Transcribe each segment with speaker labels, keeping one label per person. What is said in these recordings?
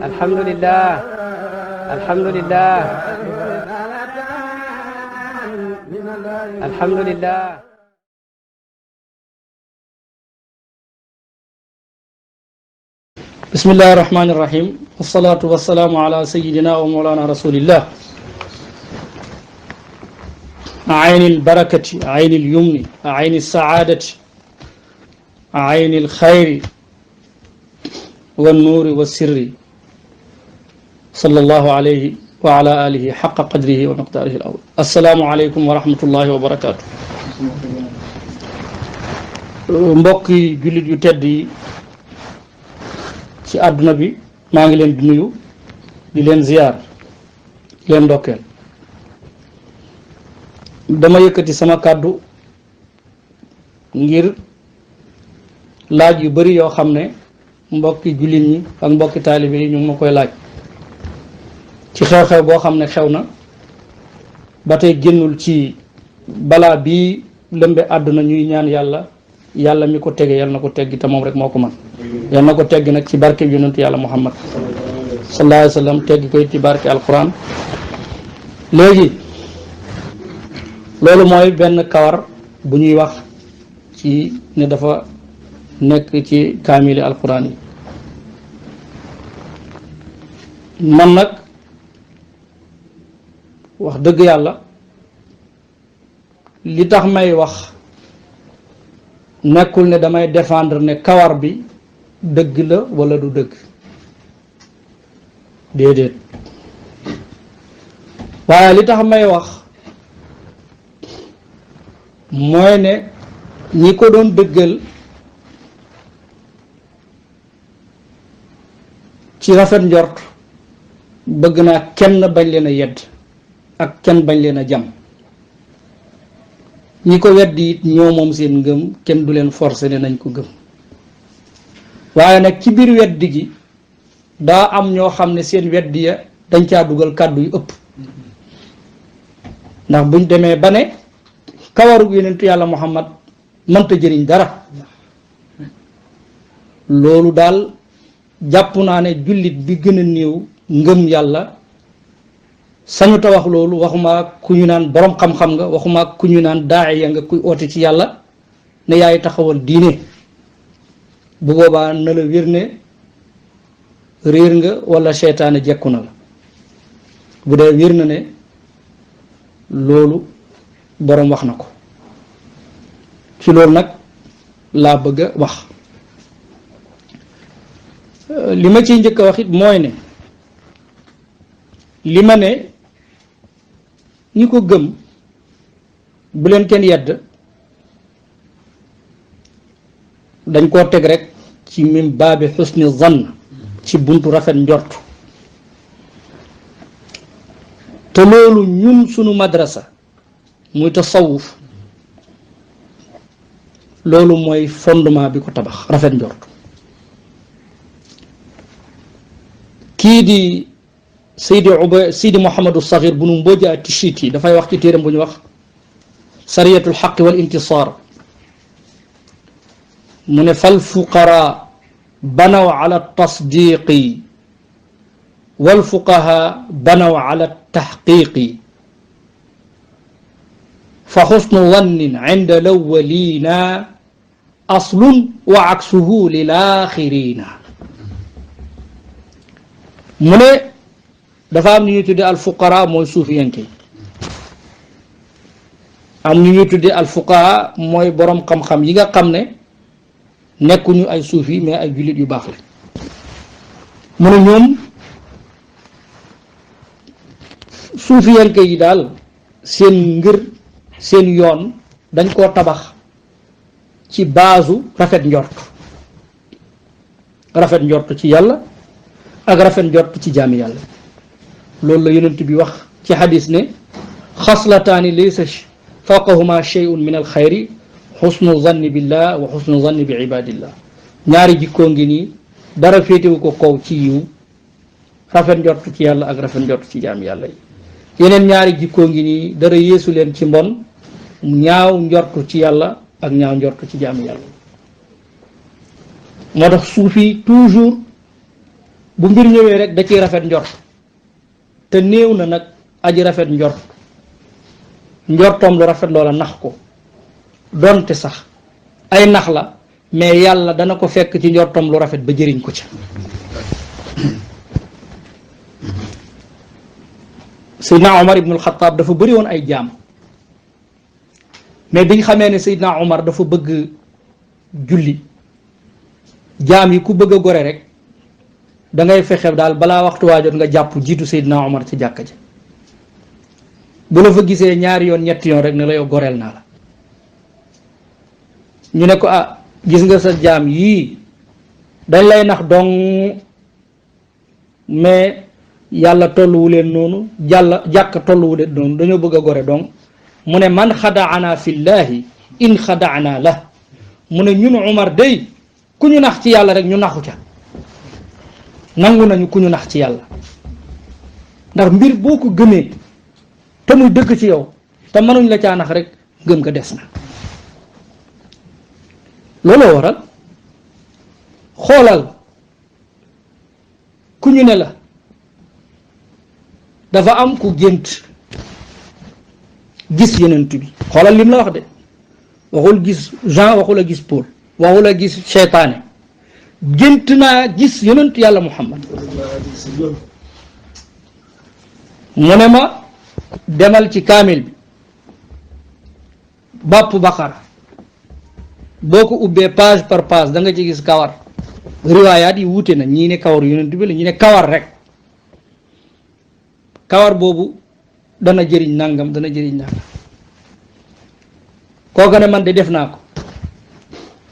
Speaker 1: alhamdulillah alhamdulillah alhamdulillah bismillahi irrahmani irrahim wassalatu wassalaamu ala sayidina wa mawlana rasulillah ayni albarakati ayni alyumni ayni alsaadati ayni alxayri والنور والسر صلى الله عليه وعلى آله حق قدره ومقداره الأول السلام عليكم ورحمة الله وبركاته mbokki jullit yu tedd yi ci àdduna bi maa ngi leen di nuyu di leen ziyaar di leen ndokkeel dama yëkkati sama kàddu ngir laaj yu bari yoo xam ne mbokki jullit ñi ak mbokki taalibe yi ñu ngi ma koy laaj ci xew-xew boo xam ne xew na ba tey génnul ci balaa bii lëmbe àdduna ñuy ñaan yàlla mi ko tege yàlla na ko teggi te moom rek moo ko man yàlla na ko teggi nag ci barke yonentu yàlla muhammad sallallahu alayhi wa sallam teggi koy ci barke alquran léegi loolu mooy benn kawar bu ñuy wax ci ne dafa nekk ci kaamili alquran yi man nag wax dëgg yàlla li tax may wax nekkul ne damay défendre ne kawar bi dëgg la walla du dëgg déedéet waaye li tax may wax mooy ne ñi ko doon dëggal ci rafet njort bëgg naa kenn bañ leen a yedd ak kenn bañ leen a jam ñi ko weddi it ñoo moom seen ngëm kenn du leen forcer ne nañ ko gëm waaye nag ci biir weddi gi daa am ñoo xam ne seen weddi ya dañ caa dugal kàddu yu ëpp ndax buñ demee ba ne kawaru yonentu yàlla muhammad mënta jëriñ dara loolu daal jàpp naa ne jullit bi gën a néew ngëm yàlla sañu ta wax loolu waxuma ku ñu naan borom xam-xam nga waxuma ku ñu naan daaya nga kuy oote ci yàlla ne yaay taxawal diine bu boobaa na la wér ne réer nga wala seytaane jekku na la bu dee wér na ne loolu borom wax na ko ci loolu nag laa bëgg a wax li ma ciy njëkk a wax it mooy ne li ma ne ñi ko gëm bu leen kenn yedd dañ koo teg rek ci min baabi xusni zann ci buntu rafet njort te loolu ñun sunu madrasa muy tasawuf loolu mooy fondement bi ko tabax rafet njort kii di Seydi Mouhamadou Saghir bu nu Mbodja Tishiti dafay wax ci téeram bu ñu wax sariyatul xaqi wal intisar mu ne fal fuqara banaw ala tasdiqi wal fuqaha banaw ala taxqiqi fa xusnu wannin inda lawalina aslun wa aksuhu lil axirina mu ne dafa am ñu ñuy tuddee alfuqara mooy suufiyanke yi am ñu ñuy tuddee alfuqaha mooy borom xam-xam yi nga xam ne nekkuñu ay suufi mais ay jullit yu baax la mu ne ñoom suufiyanke yi daal seen ngir seen yoon dañ koo tabax ci baasu rafet njort ci yàlla ak rafet njort ci jaami yàlla loolu la yonent bi wax ci xadis ne xaslataani laysa fawqahuma shay'un min alxayri xusnu zanni billah wa xusnu zanni bi ibadillah ñaari jikkoo ngi nii dara féetewu ko kaw ci yiw rafet njort ci yàlla ak rafet njort ci jaami yàlla yi yeneen ñaari jikkoo ngi nii dara yeesu leen ci mbon ñaaw njort ci yàlla ak ñaaw njort ci jaamu yàlla. moo tax suufi toujours bu mbir ñëwee rek da ciy rafet njort te néew na nag aji rafet njortoom lu rafet loola nax ko donte sax ay nax la mais yàlla dana ko fekk ci njortoom lu rafet ba jëriñ ko ca. Seydina Omar ibnul Xataab dafa bëri woon ay jaam mais biñ xamee ne Seydina Omar dafa bëgg julli jaam yi ku bëgg a gore rek da ngay fexe daal balaa waxtu waajoot nga jàpp jiitu Seydina Omar ci jàkka ji bu la fa gisee ñaari yoon ñetti yoon rek ne la yow goreel naa la. ñu ne ko gis nga sa jaam yii dañ lay nax dong mais yàlla tolluwu leen noonu jàkk tolluwu leen noonu dañoo bëgg a gore dong. mu ne man xadaana fillahi in xadaana la mu ne ñun Umar day ku ñu nax ci yàlla rek ñu naxu ca nangu nañu ku ñu nax ci yàlla ndax mbir boo ko gëmee te muy dëgg ci yow te mënuñ la caa nax rek gëm nga des na. looloo waral xoolal ku ñu ne la dafa am ku gént gis yenent bi xoolal lim la wax de waxul gis Jean waxul a gis Paul waxul a gis seytaane gént naa gis yenent yàlla Muhammad mu ne ma demal ci kaamil bi bàpp Baqara boo ko ubbee page par page da nga ci gis kawar riwaayaat yi wuute na ñii ne kawar yonent bi la ñii ne kawar rek kawar boobu dana jëriñ nangam dana jëriñ nangam kooka ne man de def naa ko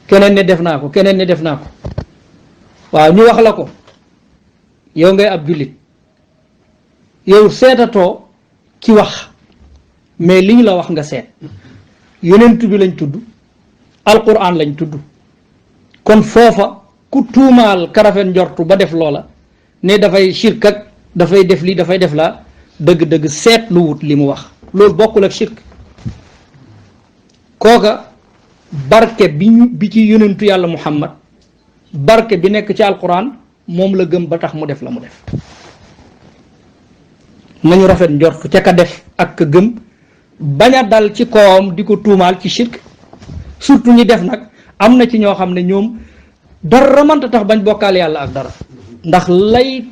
Speaker 1: keneen ne def naa ko keneen ne def naa ko waaw ñu wax la ko yow ngay ab jullit yow seetatoo ki wax mais li ñu la wax nga seet yonent bi lañ tudd alquran lañ tudd kon foofa ku tuumaal karafet njortu ba def loola ne dafay shirk ak dafay def lii dafay def laa dëgg-dëgg seet lu wut li mu wax loolu bokkul ak shirk. kooka barke bi ci yonentu yàlla Muhammad barke bi nekk ci alquran moom la gëm ba tax mu def la mu def. nañu rafet njortu ca ka def ak ka gëm bañ a dal ci kawam di ko tuumaal ci shirk. surtout ñi def nag am na ci ñoo xam ne ñoom dara mënta tax bañ bokkaale yàlla ak dara ndax lay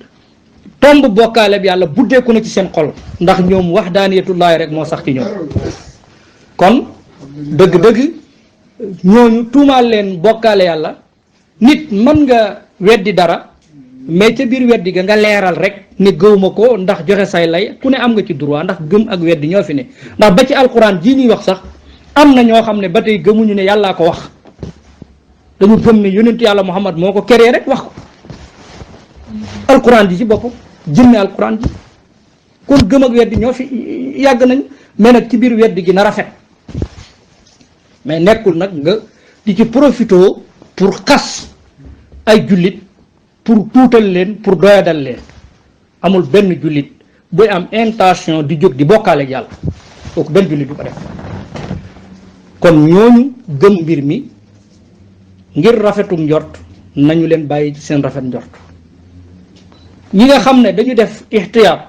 Speaker 1: tomb bokkaale bi yàlla buddeeku na ci seen xol ndax ñoom wahdaaniyatullaahi rek moo sax ci ñoom. kon dëgg-dëgg ñooñu tuumaal leen bokkaale yàlla nit mën nga weddi dara mais ca biir weddi ga nga leeral rek ne gëwuma ko ndax joxe say lay ku ne am nga ci droit ndax gëm ak weddi ñoo fi ne ndax ba ci alquran jii ñuy wax sax am na ñoo xam ne ba tey gëmuñu ne yàllaa ko wax dañu gëm ne yonentu yàlla Muhammad moo ko keree rek wax ko alquran ji ci boppam jëmme alquran ji kon gëm ak weddi ñoo fi yàgg nañ mais nag ci biir weddi gi na rafet mais nekkul nag nga di ci profito pour xas ay jullit pour tuutal leen pour doyadal leen amul benn jullit buy am intention di jóg di bokkaale ak yàlla kooku benn jullit du ko def. kon ñooñu gëm mbir mi ngir rafetum njort nañu leen bàyyi ci seen rafet njort ñi nga xam ne dañu def ixtiyaat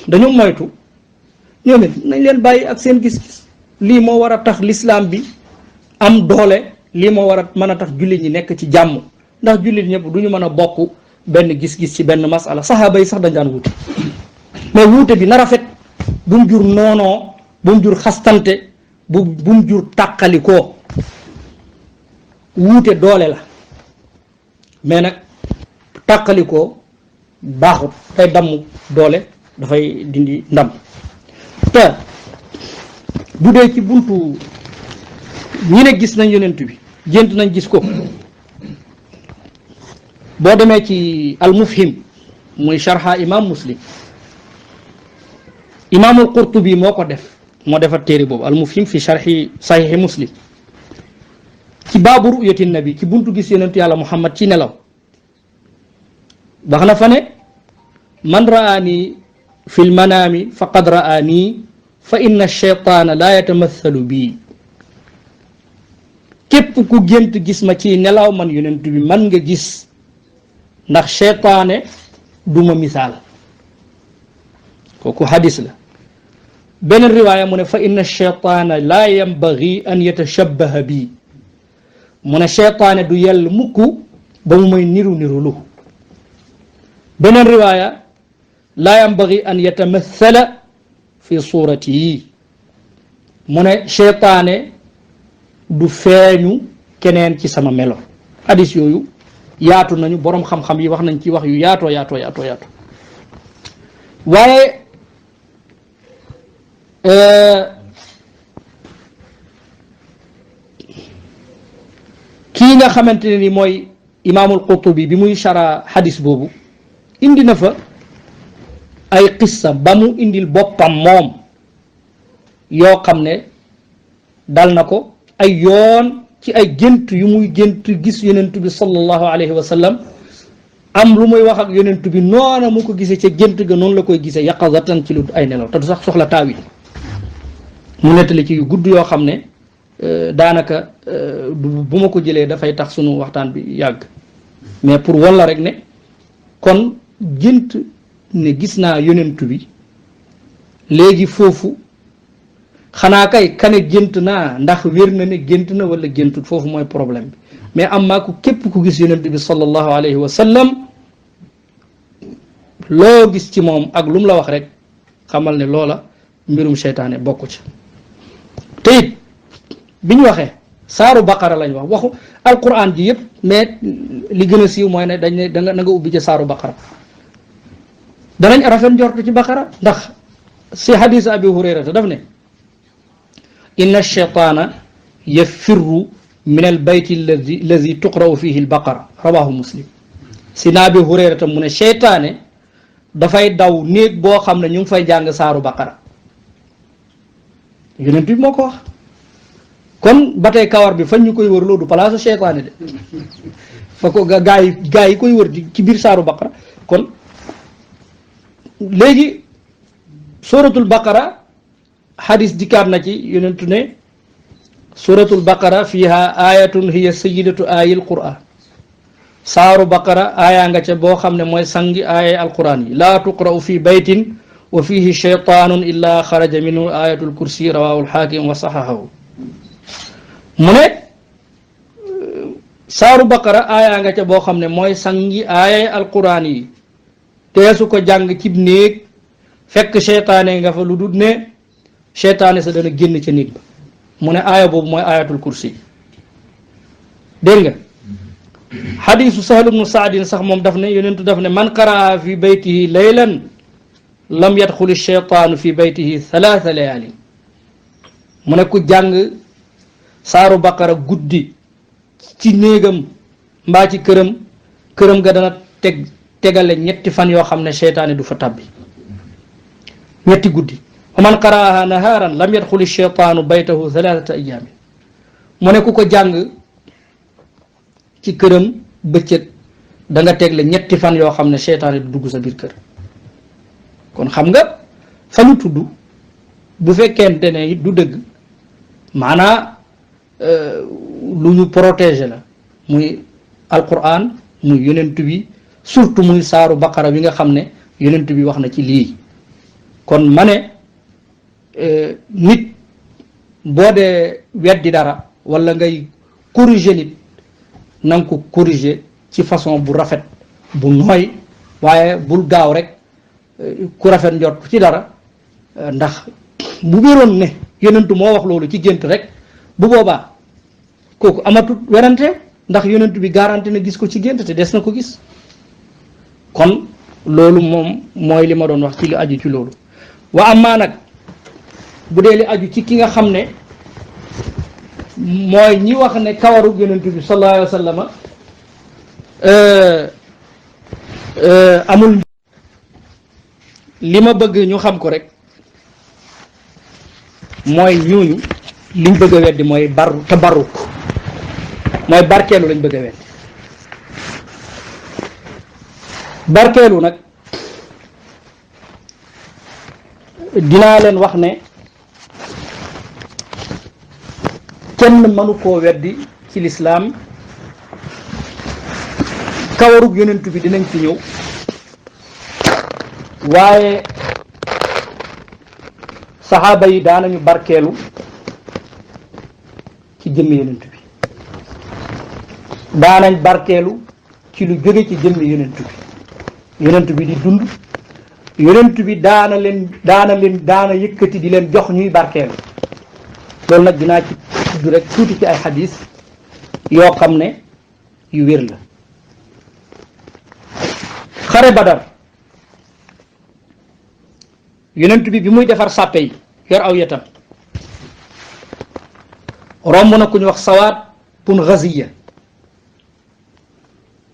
Speaker 1: dañu moytu ñoom it nañ leen bàyyi ak seen gis-gis lii moo war a tax lislaam bi am doole lii moo war a mën a tax jullit ñi nekk ci jàmm ndax jullit ñëpp du ñu mën a bokk benn gis-gis ci benn masala saxaaba yi sax dañ daan wuute mais wuute bi na rafet bu mu jur noonoo bu mu jur xastante bu mu jur tàqalikoo wuute doole la mais nag tàqalikoo baaxut day damm doole dafay dindi ndam te bu dee ci buntu ñi ne gis nañ yonent bi gént nañ gis ko boo demee ci al mufhim muy sharha imam muslim imaamul qurtubi moo ko def moo defar téere boobu al mufhim fi sharhi sahihi muslim ci baabu ru'yati nabi ci buntu gis yonent yàlla muhammad ci nelaw wax na fa ne man ra'ani fi lmanaami faqad ra'ani fa inna shaytaana laa yatamathalu bii képp ku gént gis ma ci nelaw man yonent bi man nga gis ndax seytaane duma misaal kooku hadis la beneen riwaaya mu ne fa inna seytaana laa yambagi an yatashabbaha bi mu ne seytaane du yell mukk ba mu may niru lu beneen riwaaya laa yambagi an yatamathala fi suurati yi mu ne seytaane du feeñu keneen ci sama melo hadis yooyu yaatu nañu boroom xam-xam yi wax nañ ci wax yu yaatoo waaye kii nga xamante ne ni mooy imaamul Qurtubi bi muy shara hadis boobu indi na fa ay qissa ba mu indil boppam moom yoo xam ne dal na ko ay yoon ci ay gént yu muy gént gis yonent bi sallallahu alayhi wa sallam am lu muy wax ak yonent bi noona mu ko gisee ca gént ga noonu la koy gisee yaqazatan ci lu ay nelaw te du sax soxla taawil mu nettali ci yu gudd yoo xam ne daanaka bu ma ko jëlee dafay tax sunu waxtaan bi yàgg mais pour walla rek ne kon gént ne gis naa yonent bi léegi foofu xanaa kay kane gént naa ndax wér na ne gént na wala géntut foofu mooy problème bi mais am maa ko képp ku gis yonent bi sallallahu alayhi wa sallam loo gis ci moom ak lu mu la wax rek xamal ne loola mbirum seytaane bokku ci te it bi ñu waxee saaru baqara lañ wax waxu alquran ji yëpp mais li gën a siiw mooy ne dañ ne da nga ubbi ci saaru baqara danañ rafet njortu ci baqara ndax si hadis abi hurayrata daf ne inna shaytaana yafirru min al bayti allazi tuqra'u fihi al baqara rawahu muslim si na abi hurayrata mu ne seytaane dafay daw néeg boo xam ne ñu ngi fay jàng saaru baqara yonent bi moo ko wax kon ba tey kawar bi fan ñu koy wër loolu palaasu seytaane de fa ko gaa yi koy wër ci biir saaru baqara kon léegi suratul baqara hadis dikkaat na ci yonentu ne suratul baqara fiha ayatun hiya sayyidatu ayil quran saaru baqara aaya nga ca boo xam ne mooy sangi aaya alquran yi laa tuqra'u fi baytin wa fihi shaytanun illa xaraja minhu ayatul kursi rawahu alxaakim wa saxahahu mu ne saaru baqara aaya nga ca boo xam ne mooy sangi aaya alquran yi teesu ko jàng cib néeg fekk seytaane nga fa lu dul ne seytaane sa dana génn ca néeg ba mu ne aaya boobu mooy ayatul kursi dégg nga xadiisu Sahl ibnu Saadin sax moom daf ne yonentu daf ne man qaraa fi baytihi laylan lam yadxuli sheytaanu fi baytihi thalaatha layaalin mu ne ku jàng saaru baqara guddi ci néegam mbaa ci këram ga dana tegale ñetti fan yoo xam ne seytaane du fa tabbi ñetti guddi wa man qaraaha nahaaran lam yadxuli sheytaanu baytahu thalathata ayaamin mu ne ku ko jàng ci këram bëccëg da nga tegle ñetti fan yoo xam ne seytaane du dugg sa biir kër kon xam nga fa ñu tudd bu fekkente ne du dëgg maanaa lu ñu protéger la muy alquran muy yonent bi surtout muy saaru baqara bi nga xam ne yonent bi wax na ci lii kon ma ne nit boo dee weddi dara wala ngay corriger nit na nga ko corriger ci façon bu rafet bu nooy waaye bul gaaw rek ku rafet njort ci dara ndax bu wéroon ne yonentu moo wax loolu ci gént rek bu boobaa kooku amatut werante ndax yonentu bi garanti na gis ko ci gént te des na ko gis kon loolu moom mooy li ma doon wax ci li aju ci loolu wa amaa nag bu dee li aju ci ki nga xam ne mooy ñi wax ne kawaru yonent bi sallallahu alayhi wa sallam amul li ma bëgg ñu xam ko rek mooy ñooñu liñ bëgg a weddi mooy tabarruk mooy barkeelu lañ bëgg a weddi barkeelu nag dinaa leen wax ne kenn mënu koo weddi ci lislaam kawarug yonent bi dinañ fi ñëw waaye saxaaba yi daanañu barkeelu ci jëmmi yonent bi daanañ barkeelu ci lu jóge ci jëmmi yonent bi di dund yonent bi daana yëkkati di leen jox ñuy barkeelu loolu nag dinaa ci tudd rek tuuti ci ay xadis yoo xam ne yu wér la. xare Badar yonent bi muy defar sàppe yi yor aw yetam romb na ku ñu wax Sawaat bun Gaziya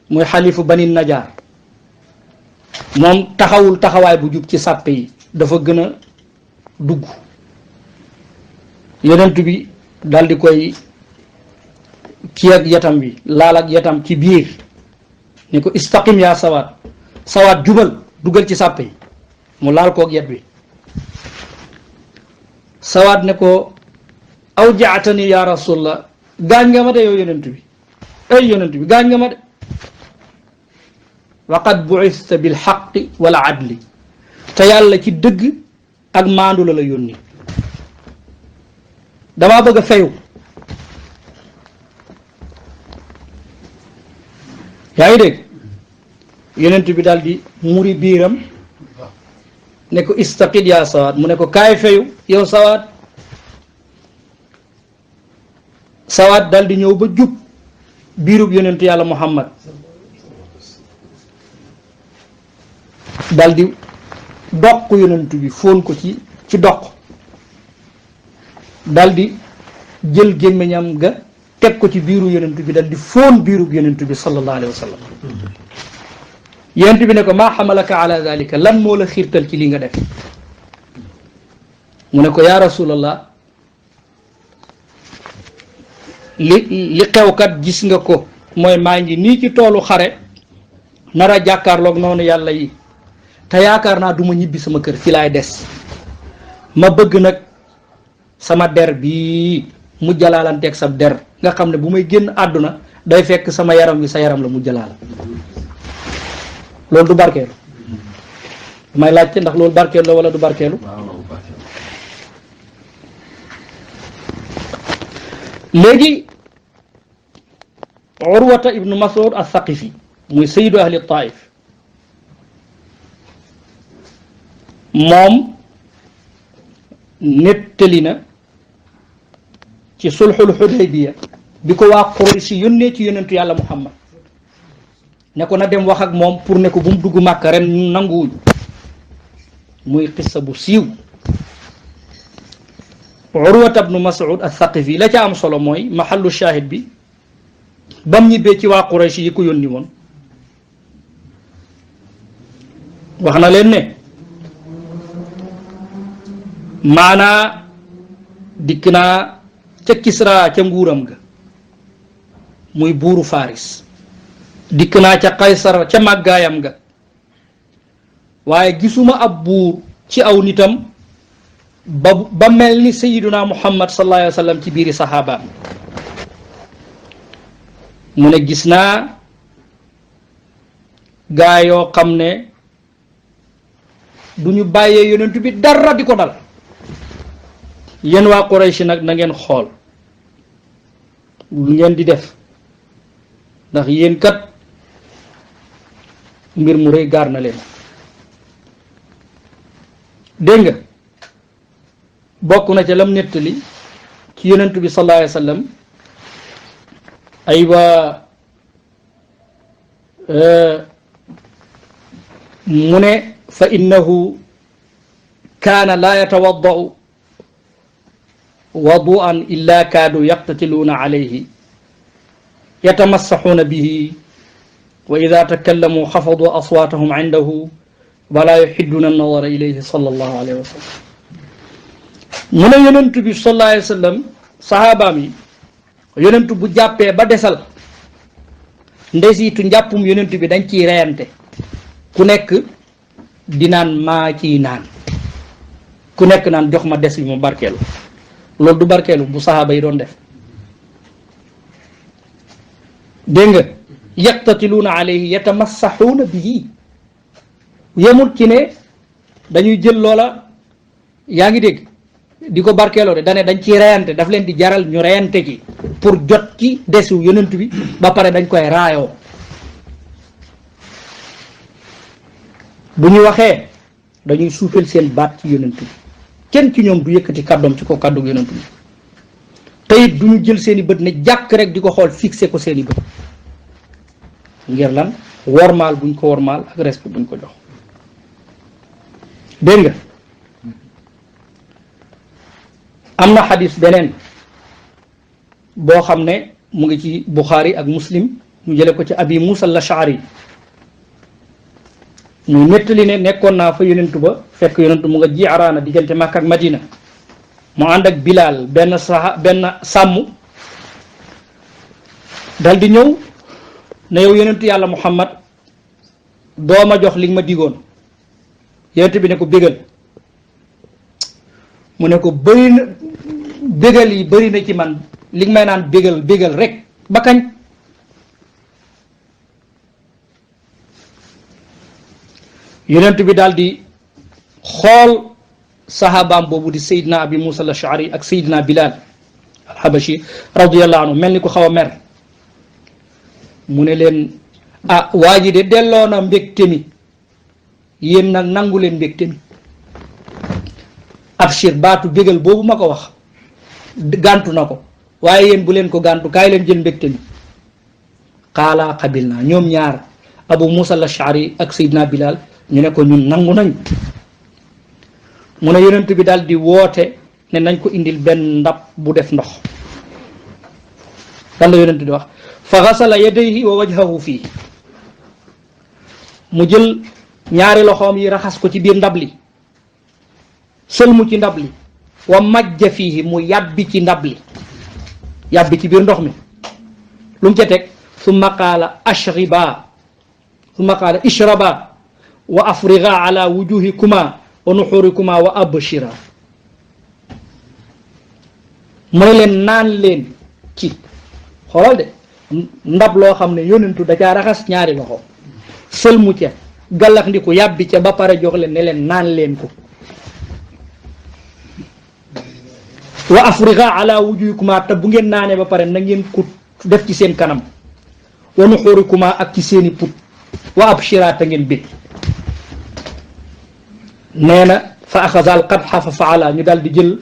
Speaker 1: muy xalifu bani Najaar moom taxawul taxawaay bu jub ci sàppe yi dafa gën a dugg yonent bi dal di koy kii ak yatam bi laal ak yatam ci biir ni ko istaqim yaa Sawaat jubal dugal ci sàppe yi mu laal koog yet bi Sawaat ne ko aw jaatani yaa rasulallah gaañ nga ma de yow yonent bi ay yonent bi gaañ nga ma de waqad bu'ithta bil haqqi wal adli te yàlla ci dëgg ak maandu la yónni damaa bëgg a fayu yaa ngi dégg yonent bi daal di muri biiram ne ko istaqid yaa Sawaat mu ne ko kaay fayu yow Sawaat daal di ñëw ba jub biirub yonent yàlla Muhammad daal di doq yonent bi fóon ko ci doq daal di jël gémmiñam ga teg ko ci biiru yonent bi daal di fóon biirub yonent bi sallallahu alayhi wa sallam yonent bi ne ko maa xamalaka ala dalika lan moo la xiirtal ci li nga def mu ne ko yaa rasulallah li xewkat gis nga ko mooy maa ngi nii ci toolu xare nar a jàkkaarloog noonu yàlla yi te yaakaar naa du ma ñibbi sama kër fi laay des ma bëgg nag sama der bii mu jalaalanteeg sa der nga xam ne bu may génn àdduna day fekk sama yaram wi sa yaram la mu jalaala loolu du barkeelu may laajte ndax loolu barkeelu la wala du barkeelu léegi Urwata ibnu Mas'ud as-Saqifi muy sayyidu ahli Taif moom nettali na ci sulxul Xudaybiya bi ko waa Quraysh yónnee ci yonentu yàlla Muhammad ne ko na dem wax ak moom pour ne ko bu mu dugg Màkka ren nanguwuñ muy xissa bu siiw Urwata ibnu Mas'ud as-Saqifi la ca am solo mooy mahallu shahid bi bam ñibbee ci waa Quraysh yi ko yónni woon wax na leen ne maanaa dikk naa ca Kisra ca nguuram ga muy buuru Faris dikk naa ca Qaysar ca màggaayam ga waaye gisuma ab buur ci aw nitam ba mel ni sayiduna Muhammad sallallahu alayhi wa sallam ci biiri saxaabaam mu ne gis naa gaa yoo xam ne du ñu bàyyee yonent bi dara di ko dal yéen waa Quraysh nag na ngeen xool lu ngeen di def ndax yéen kat mbir mu rëy gaar na leen dégg nga bokk na ca lam nettali ci yonent bi sallallahu alayhi wa sallam aywa mu ne fa innahu kaana laa yatawaddau waduan illa kaadu yaqtatiluuna alayhi yatamassaxuuna bihi wa ida takallamu xafadu aswaatahum indahu wala yuxidduna annadara ilayhi sallallahu alayhi wa sallam mu ne yonent bi sallallahu alayhi wa sallam saxaabaam yi yonent bu jàppee ba desal ndesiitu njàppum yonent bi dañ ciy reyante ku nekk di naan maa ciy naan ku nekk naan jox ma des bi mu barkeelu loolu du barkeelu bu saxaaba yi doon def dégg nga yaqtatiluuna alayhi yatamassaxuuna bihi yemul ci ne dañuy jël loola yaa ngi dégg di ko barkeeloo de dane dañ ciy reyante daf leen di jaral ñu reyante ci pour jot ci desu yonent bi ba pare dañ koy raayoo bu ñu waxee dañuy suufeel seen baat ci yonent bi kenn ci ñoom du yëkkati kàddoom ci ko kàddu yonent bi te it du ñu jël seeni bët ne jàkk rek di ko xool fixé ko seeni bët ngir lan wormaal buñ ko wormaal ak respect buñ ko jox dégg nga am na xadis beneen boo xam ne mu ngi ci Bukhari ak Muslim ñu jële ko ci Abi Musa al-Ash'ari ñu nettali ne nekkoon naa fa yonentu ba fekk yonentu mu nga ji araana diggante Makka ak Madina mu ànd ak Bilal benn sàmm dal di ñëw ne yow yonentu yàlla Muhammad doo ma jox li nga ma digoon yonent bi ne ko bégal mu ne ko bëri na bégal yi bëri na ci man li nga may naan bégal rek ba kañ yonent bi daal di xool sahabaam boobu di Seydina Abi Musa al-Ash'ari ak Seydina Bilal al-Habashi radiyallahu anhu mel ni ko xaw a mer mu ne leen ah waa ji de delloo na mbégte mi yéen nag nangu leen mbégte mi abshir baatu bégal boobu ma ko wax gàntu na ko waaye yéen bu leen ko gàntu kaay leen jël mbégte mi qaala qabil naa ñoom ñaar Abu Musa al-Ash'ari ak Seydina Bilal ñu ne ko ñun nangu nañ mu ne yonent bi daal di woote ne nañ ko indil benn ndab bu def ndox lan la yonent di wax fa xasala yadayhi wa wajhahu fii mu jël ñaari loxoom yi raxas ko ci biir ndab li sëlmu ci ndab li wa majja fiihi mu yàbbi ci ndab li yàbbi ci biir ndox mi lu mu ca teg summa qaala ishraba wa afriga ala wujuhikuma wa nuxurikuma wa abshira mu ne leen naan leen ci xoolal de ndab loo xam ne yonentu da caa raxas ñaari loxo sëlmu ca gallax ndiku yàbbi ca ba pare jox leen ne leen naan leen ko wa afriga ala wujuhikuma te bu ngeen naanee ba pare na ngeen ko def ci seen kanam wa nuxurikuma ak ci seeni put wa abshira te ngeen bég nee na fa axasa al qadxa fa faala ñu daal di jël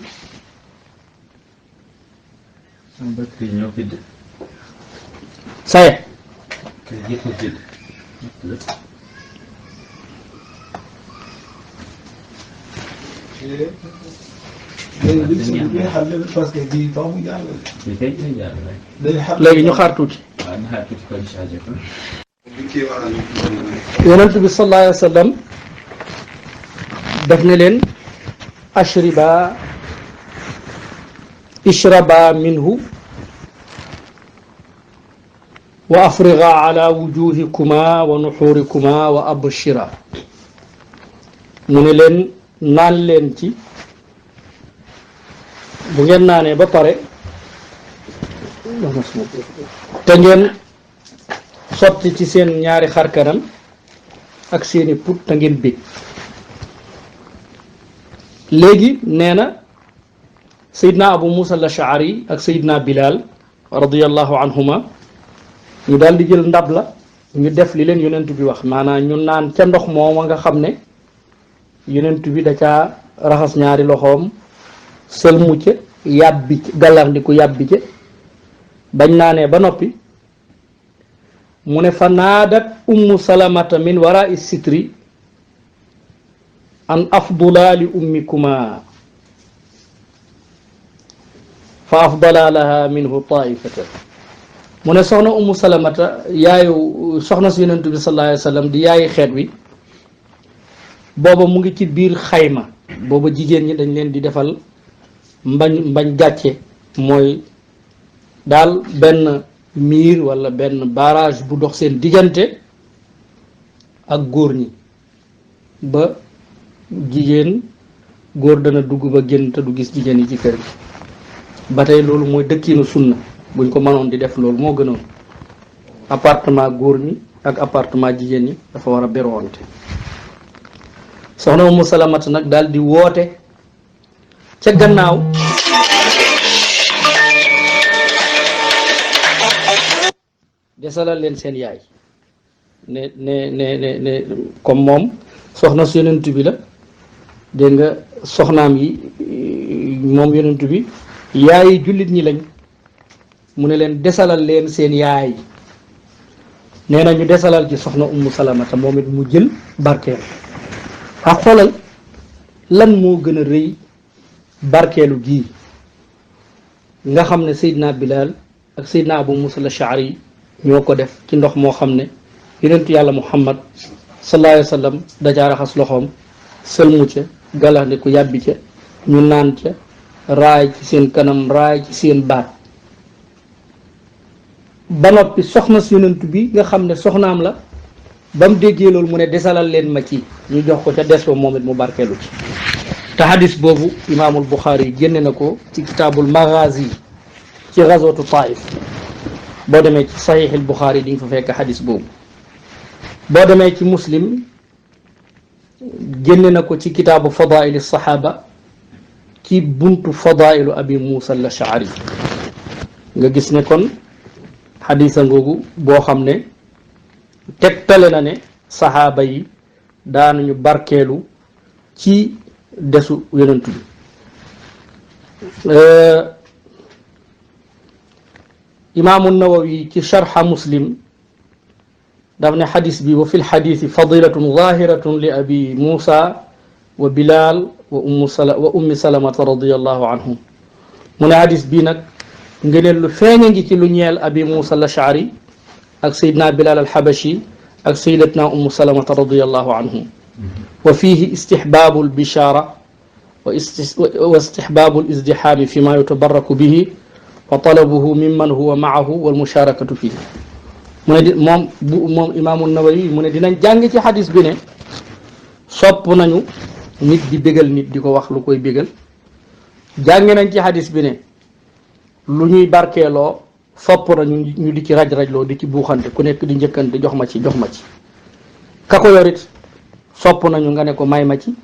Speaker 1: saye léegi ñu xaar tuuti yonent bi sallallahu alayhi wa sallam daf ne leen ishraba minhu wa afriga ala wujuhikuma wa nuxurikuma wa abshira mu ne leen naan leen ci bu ngeen naanee ba pare te ngeen sotti ci seen ñaari xarkanam ak seeni put te ngeen bég léegi nee na Seydina Abu Musa al-Ash'ari ak Seydina Bilal radiyallahu anhuma ñu daal di jël ndab la ñu def li leen yonent bi wax maanaam ñu naan ca ndox mooma nga xam ne yonent bi da caa raxas ñaari loxoom sëlmu ca yàbbi ca gàllandiku yàbbi ca bañ naanee ba noppi mu ne fa naadat ummu salamata min wara'i sitri an afdula li ummikuma fa afdala laha minhu taifatan mu ne soxna ummu salamata yaayu soxna si yonent bi sallallahu alayhi wa sallam di yaayi xeet wi booba mu ngi ci biir xayma booba jigéen ñi dañ leen di defal mbañ gàcce mooy daal benn miir walla benn barrage bu dox seen diggante ak góor ñi ba jigéen góor dana dugg ba génn te du gis jigéen yi ci kër gi ba tey loolu mooy dëkkiinu sunna buñ ko mënoon di def loolu moo gënoon appartement góor ñi ak appartement jigéen ñi dafa war a beroonte soxna Umu Salamata nag daal di woote ca gannaaw desalal leen seen yaay ne comme moom soxna su yonent bi la dégg nga soxnaam yi moom yonent bi yaayi jullit ñi lañ mu ne leen desalal leen seen yaay nee na ñu desalal ci soxna Ummu Salamata moom it mu jël barkeelu ak xoolal lan moo gën a rëy barkeelu gii nga xam ne Seydina Bilal ak Seydina Abu Musa al-Ash'ari ñoo ko def ci ndox moo xam ne yonentu yàlla Muhammad sallallahu alayhi wa sallam dajaa raxas loxoom sëlmu ca galaxnde ku yàbbi ca ñu naan ca raay ci seen kanam raay ci seen baat ba noppi soxna si yonent bi nga xam ne soxnaam la ba mu déggee loolu mu ne desalal leen ma ci ñu jox ko ca des ba moom it mu barkeelu ci te hadis boobu imaamul Buxaari yi génne na ko ci kitaabul Maghazi ci gazwatu Taif boo demee ci saxiixil Buxaari di nga fa fekk hadis boobu boo demee ci Muslim génne na ko ci kitaabu fadaili saxaaba ci buntu fadailu abi Muusa al-Ash'ari nga gis ne kon xadisa ngoogu boo xam ne tegtale na ne saxaaba yi daanañu barkeelu ci desu yonent bi imaamu Nawawi ci sharxa Muslim daf ne xadis bi wa fi lxadisi fadilatun zahiratun li abi Muusa wa Bilal wa ummi Salamata radiallahu anhum mu ne xadis bii nag ngëneel lu feeñ a ngi ci lu ñeel abi Muusa al-Ash'ari ak Seydina Bilal al-Habashi ak Sayyidatna Ummu Salamata radiyallahu anhum wa fiihi istihbaabu al-bishaara wa istihbaabu al-izdihaami fi ma yutabarraku bihi wa talabuhu mimman huwa ma'ahu wal musharakatu fihi mu ne moom imaamu Nawawi mu ne dinañ jàng ci xadis bi ne sopp nañu nit di bégal nit di ko wax lu koy bégal jàng nañ ci xadis bi ne lu ñuy barkeeloo sopp nañu ñu di ci raj-rajloo di ci buuxante ku nekk di njëkkante jox ma ci ka ko yorit sopp nañu nga ne ko may ma ci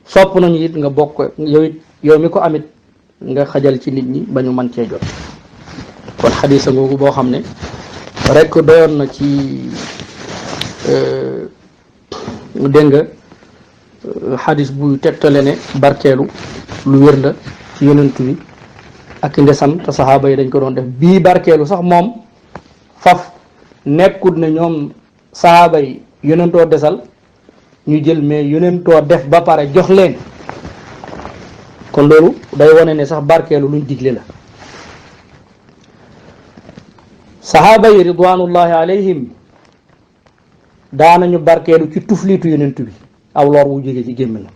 Speaker 1: sopp nañu it nga bokk yow mi ko amit nga xajal ci nit ñi ba ñu mën cee jot kon xadisa ngoogu boo xam ne rek doyoon na ci dégg nga xadis buy tegtale ne barkeelu lu wér la ci yonent bi ak ndesam te saxaaba yi dañ ko doon def bii barkeelu sax moom faf nekkut ne ñoom saxaaba yi yonentoo desal ñu jël mais yonentoo def ba pare jox leen kon loolu day wane ne sax barkeelu luñ digle la saxaaba yi ridwanullahi alayhim daanañu barkeelu ci tufliitu yonent bi aw lor wu jóge ci gémmiñam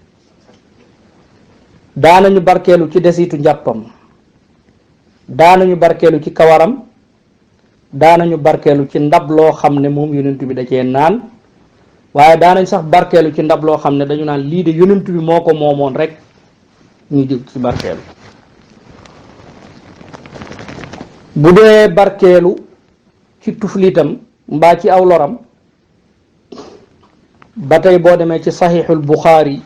Speaker 1: daanañu barkeelu ci desitu njàppam daanañu barkeelu ci kawaram daanañu barkeelu ci ndab loo xam ne moom yonent bi da cee naan waaye daanañ sax barkeelu ci ndab loo xam ne dañu naan lii de yonent bi moo ko moomoon rek ñu jóg ci barkeelu bu dee barkeelu ci tuflitam mbaa ci aw loram ba tey boo demee ci saxiixul Buxaari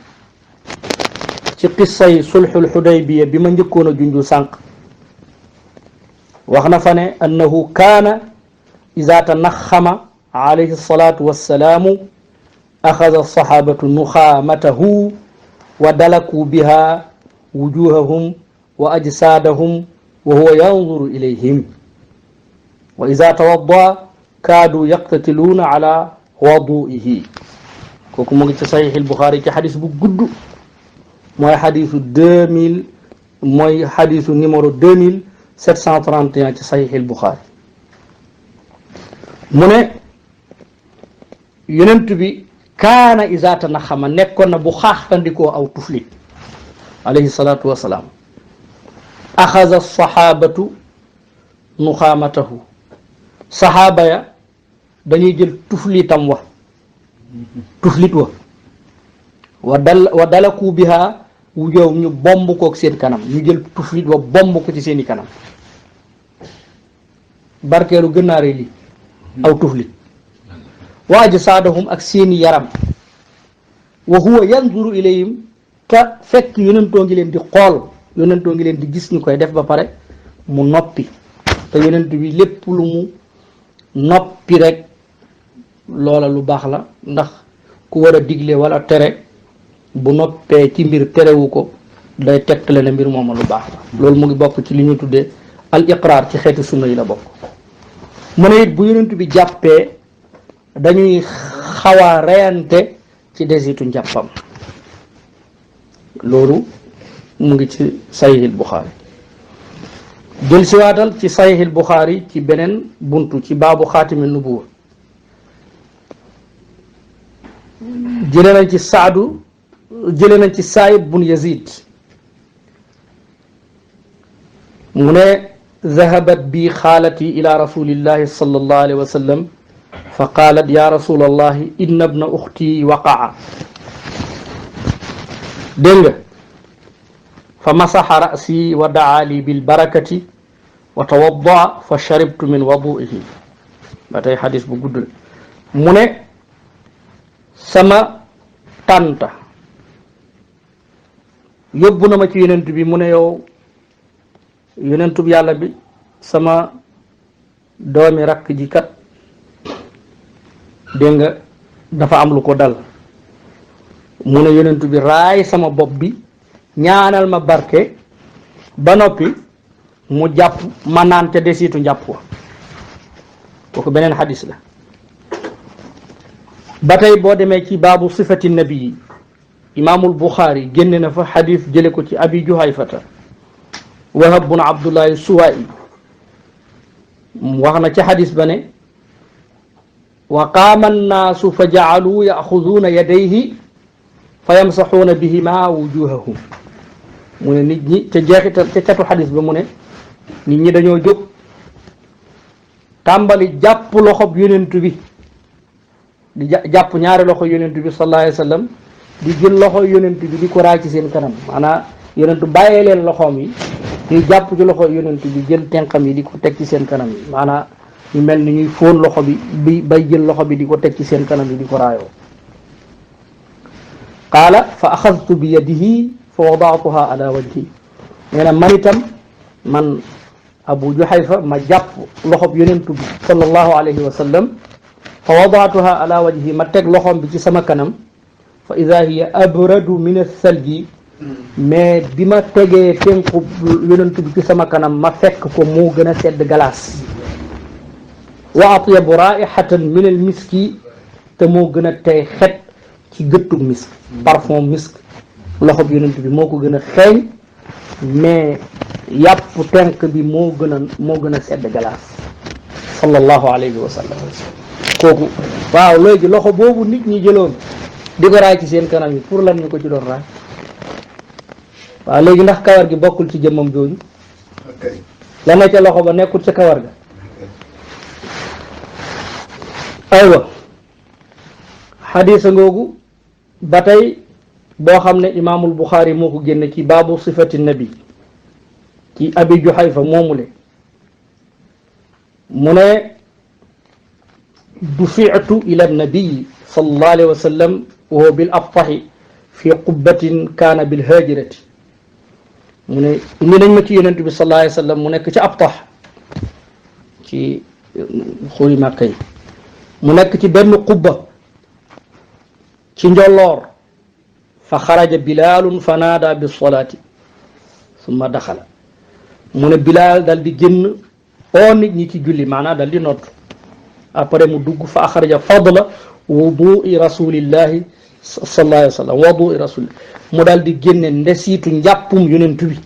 Speaker 1: ci qissay sulxul Xudaybiya bi ma njëkkoon a junju sànq wax na fa ne annahu kaana ida tanaxama alayhi salaatu wassalaamu axada alsaxaabatu nuxaamatahu wa dalakuu biha wujuhahum wa ajsaadahum wa huwa yanzuru ilayhim wa ida tawadda kaadu yaqtatiluuna ala waduihi kooku mu ngi ci saxiix al-Buxaari ci xadis bu gudd mooy xadisu 2000 mooy xadisu numéro 2731 ci saxiix al-Buxaari mu ne yonent bi kaana iza tanaxama nekkoon na bu xaaxtandikoo aw tuflit alayhi salaatu wasalaam axaza saxaabatu nuxaamatahu saxaaba ya dañuy jël tuflitam wa tuflit wa dalaku biha wujow ñu bomb kook seen kanam ñu jël tuflit wa bomb ko ci seeni kanam barkeelu gën naa rëy lii aw tuflit wa ajsaadahum ak seeni yaram wa huwa yanzuru ilayhim te fekk yonentoo ngi leen di xool yonentoo ngi leen di gis ñu koy def ba pare mu noppi te yonent bi lépp lu mu noppi rek loola lu baax la ndax ku war a digle wala tere bu noppee ci mbir terewu ko day tegtale ne mbir mooma lu baax la loolu mu ngi bokk ci li ñu tuddee al iqraar ci xeeti sunna yi la bokk mu ne it bu yonent bi jàppee dañuy xawa reyante ci desitu njàppam loolu mu ngi ci sahihil Buxaari jël siwaatal ci sahihil Buxaari ci beneen buntu ci baabu xaatimi nubuwa jële nañ ci Saayib bun Yazid mu ne zahabat bi xaalati ila rasulillahi sallallahu alayhi wa sallam fa qaalat ya rasulallahi inna ibna uxti waqaa dégg nga fa masaxa rasi wa daa li bilbarakati wa tawaddaa fa sharibtu min waduihi ba tey xadis bu gudd mu ne sama tànta yóbbu na ma ci yonent bi mu ne yow yonentub yàlla bi sama doomi rakk ji kat dégg nga dafa am lu ko dal mu ne yonent bi raay sama bopp bi ñaanal ma barke ba noppi mu jàpp ma naan ca desitu njàpp wa kooku beneen xadis la ba tey boo demee ci baabu sifati nabii imaamul Buxaari génne na fa xadis jële ko ci abi juhayfata wahab bun abdullahi suwaa'i wax na ci xadis ba ne wa qaama annaasu fa jacaluu yaxuduuna yadayhi fa yamsaxuuna bihima wujuhahum mu ne nit ñi ca jeexital ca catu xadis ba mu ne nit ñi dañoo jóg tàmbali jàpp loxob yonent bi di jàpp ñaari loxo yonent bi sallallahu alayhi wa sallam di jël loxo yonent bi di ko raay ci seen kanam maanaam yonent bàyyee leen loxoom yi ñuy jàpp ci loxo yonent bi jël tenqam yi di ko teg ci seen kanam yi maanaam ñu mel ni ñuy fóon loxo bi bay jël loxo bi di ko teg ci seen kanam yi di ko raayoo qaala fa axadtu bi yadihi fa wadaatuha ala wajhi nee na man itam man Abu Juhayfa ma jàpp loxob yonent bi sallallahu alayhi wa sallam fa wadaatuha ala wajhi ma teg loxoom bi ci sama kanam fa ida hiya abradu min athalji mais bi ma tegee tenku yonent bi ci sama kanam ma fekk ko moo gën a sedd galaas wa atyabu raihatan min al miski te moo gën a tey xet ci gëttug misk parfum misk loxo bi yonent bi moo ko gën a xeeñ mais yàpp tenk bi moo gën a sedd galaas sallallahu alayhi wa sallam kooku waaw léegi loxo boobu nit ñi jëloon di ko raay ci seen kanam yi pour lan ñu ko ci doon raay waaw léegi ndax kawar gi bokkul ci jëmmam jooju la ne ca loxo ba nekkul ca kawar ga aywa xadisa ngoogu ba tey boo xam ne imaamul Buxaari moo ko génne ci baabu sifati nabi ci abi Juhayfa moomule mu ne dufi'tu ila nabii sallallahu alayhi wa sallam wa huwa bil abtahi fi qubbatin kaana bil haajirati mu ne indi nañ ma ci yonent bi sallallahu alayhi wa sallam mu nekk ci abtah ci xuri Màkka yi mu nekk ci benn qubba ci njolloor fa xaraja bilaalun fa naada bi solaati summa daxala mu ne bilaal dal di génn oo nit ñi ci julli maanaam dal di nodd après mu dugg fa axraja fadla wudui rasulillahi sallallahu alayhi wa sallam wudui rasulillah mu dal di génne ndesiitu njàppum yonent bi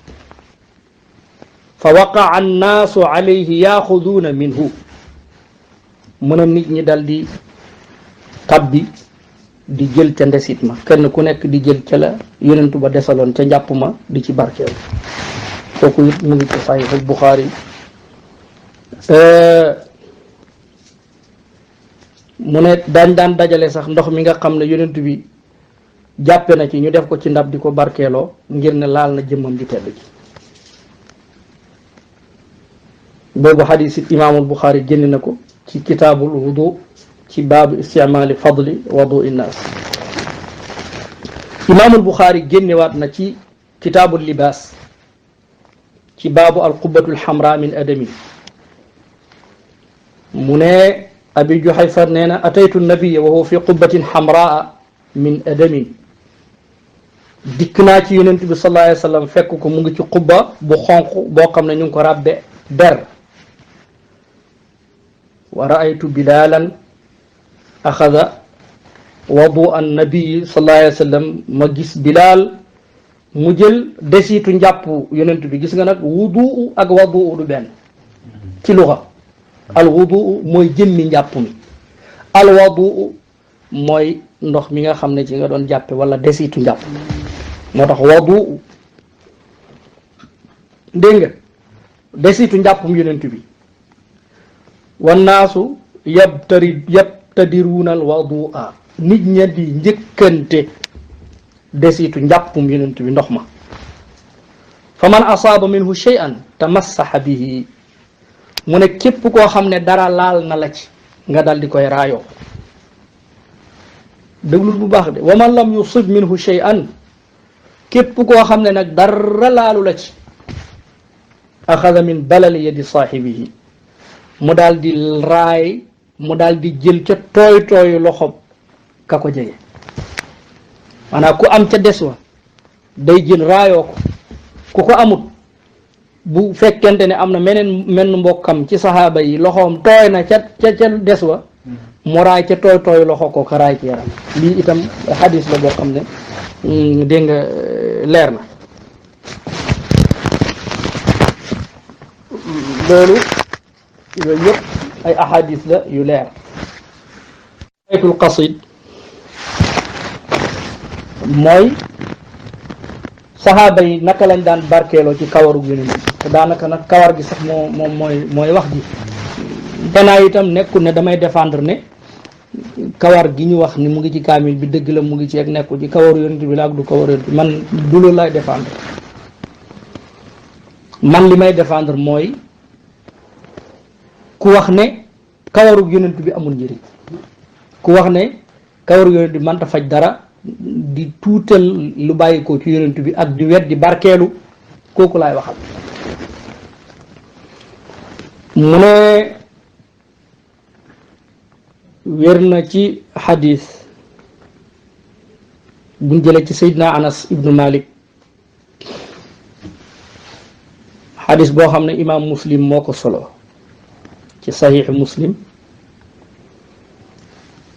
Speaker 1: fa waqaa annaasu alayhi yaaxuduuna minhu mu ne nit ñi dal di tabbi di jël ca ndesit ma kenn ku nekk di jël ca la yonentu ba desaloon ca njàpp ma di ci barkeel kooku it mu ngi ko Sahih al-Bukhari mu ne daan dajale sax ndox mi nga xam ne yonent bi jàppe na ci ñu def ko ci ndab di ko barkeeloo ngir ne laal na jëmmam di tedd ci boobu xadis it imaamul Bukhari génn na ko ci kitaabul wudu ci baabu istimaali fadli wadu innaas. imaamul Buxaari génnewaat na ci kitaabul libaas ci baabu alqubbatu alxamra min adami mu ne abi juhayfa nee na ataytu nabiya wa huwa fi qubbatin xamraa min adamin dikk naa ci yonent bi sallallahu alayhi wa sallam fekk ko mu ngi ci qubba bu xonq boo xam ne ñu ngi ko ràbbe der wa raaytu bilalan axada wadu an nabii sallallahu alayhi wa sallam ma gis bilaal mu jël desitu njàpp yonent bi. gis nga nag wudu ak wadu du benn ci luxa. al wudu mooy jëmmi njàpp mi, al wadu mooy ndox mi nga xam ne ci nga doon jàppe wala desitu njàpp. moo tax wadu dégg nga desitu njàppum yonent bi. wannaasu yabtadiruuna al wadua nit ña di njëkkante desitu njàppum yonent bi ndox ma. fa man asaaba minhu shay'an tamassaha bihi mu ne képp koo xam ne dara laal na la ci nga dal di koy raayoo. déglul bu baax de wa man lam yusib minhu shay'an képp koo xam ne nag dara laalu la ci axada min balali yadi saahibihi mu daal di raay mu daal di jël ca tooy tooyu loxo ka ko jege. maanaam ku am ca des wa day jël raayoo ko, ku ko amut bu fekkente ne am na menn mbokkam ci saxaaba yi loxoom tooy na ca des wa mu raay ca tooy tooy loxo ko ka raay ci yaram. lii itam xadis la boo xam ne dégg nga leer na. loolu yooyu yëpp ay ahadis la yu leer. aytul qasid mooy saxaaba yi naka lañ daan barkeeloo ci kawaru yonent bi te daanaka nag kawar gi sax moom mooy wax ji. danaa itam nekkul ne damay défendre ne kawar gi ñu wax ni mu ngi ci kaamil bi dëgg la mu ngi ci ak nekkul ci kawaru yonent bi la ak du kawaru yonent bi man du loolu lay défendre. man li may défendre mooy ku wax ne kawaru yonent bi amul njëriñ, ku wax ne kawaru yonent bi mënta faj dara, di tuutal lu bàyyi ko ci yonent bi ak di wet di barkeelu, kooku laay waxal. mu ne wér na ci xadis buñ jëlee ci Seydina Anas ibnu Malik, xadis boo xam ne imaam Muslim moo ko solo ci saxiix Muslim.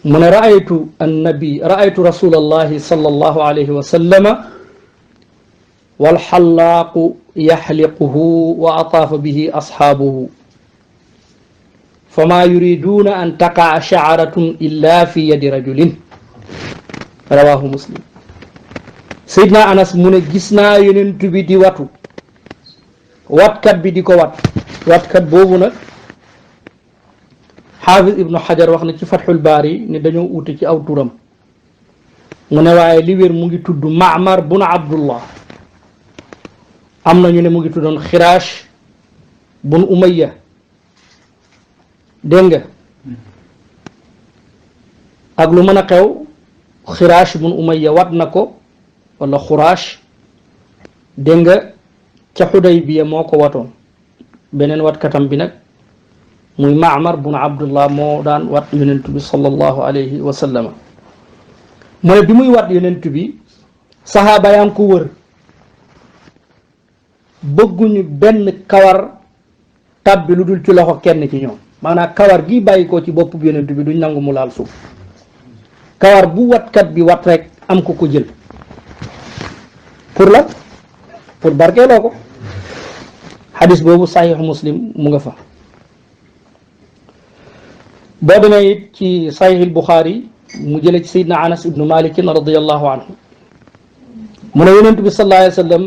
Speaker 1: mu ne raaytu rasulallahi sallallahu alayhi wa sallama walxallaaqu yaxliquhu wa ataafa bihi asxaabuhu fama yuriduuna an taqaa sha'ratun illa fi yadi rajulin rawahu Muslim. Seydina Anas mu ne gis naa yonent bi di watu, watkat bi di ko watkat boobu nag xaafis ibnu xajar wax na ci fatxul baari ne dañoo uute ci aw turam. mu ne waaye li wér mu ngi tudd Maamar bun Abdullah, am na ñu ne mu ngi tuddoon Xiraash bun Umayya, dégg nga ak lu mën a xew Xiraash bun Umayya wat na ko wala Xuraash, dégg nga ca Xudaybiya moo ko watoon. beneen watkatam bi nag muy Maamar bun Abdullah moo daan wat yonent bi sallallahu alayhi wa sallam. mu ne bi muy wat yonent bi saxaaba yaa ngi ko wër, bëgguñu benn kawar tàbbi lu dul ci loxo kenn ci ñoom. maanaam kawar gi bàyyi ko ci bopp yonent bi duñ nangu mu laal suuf. kawar bu watkat bi wat rek am ko jël pour la pour barkeeloo ko. xadis boobu saxiix Muslim mu nga fa. boo demee it ci saxiix Buxaari mu jële ci Seydina Anas ibnu Malik radiyallahu anhu mu ne yonent bi sallallahu alayhi wa sallam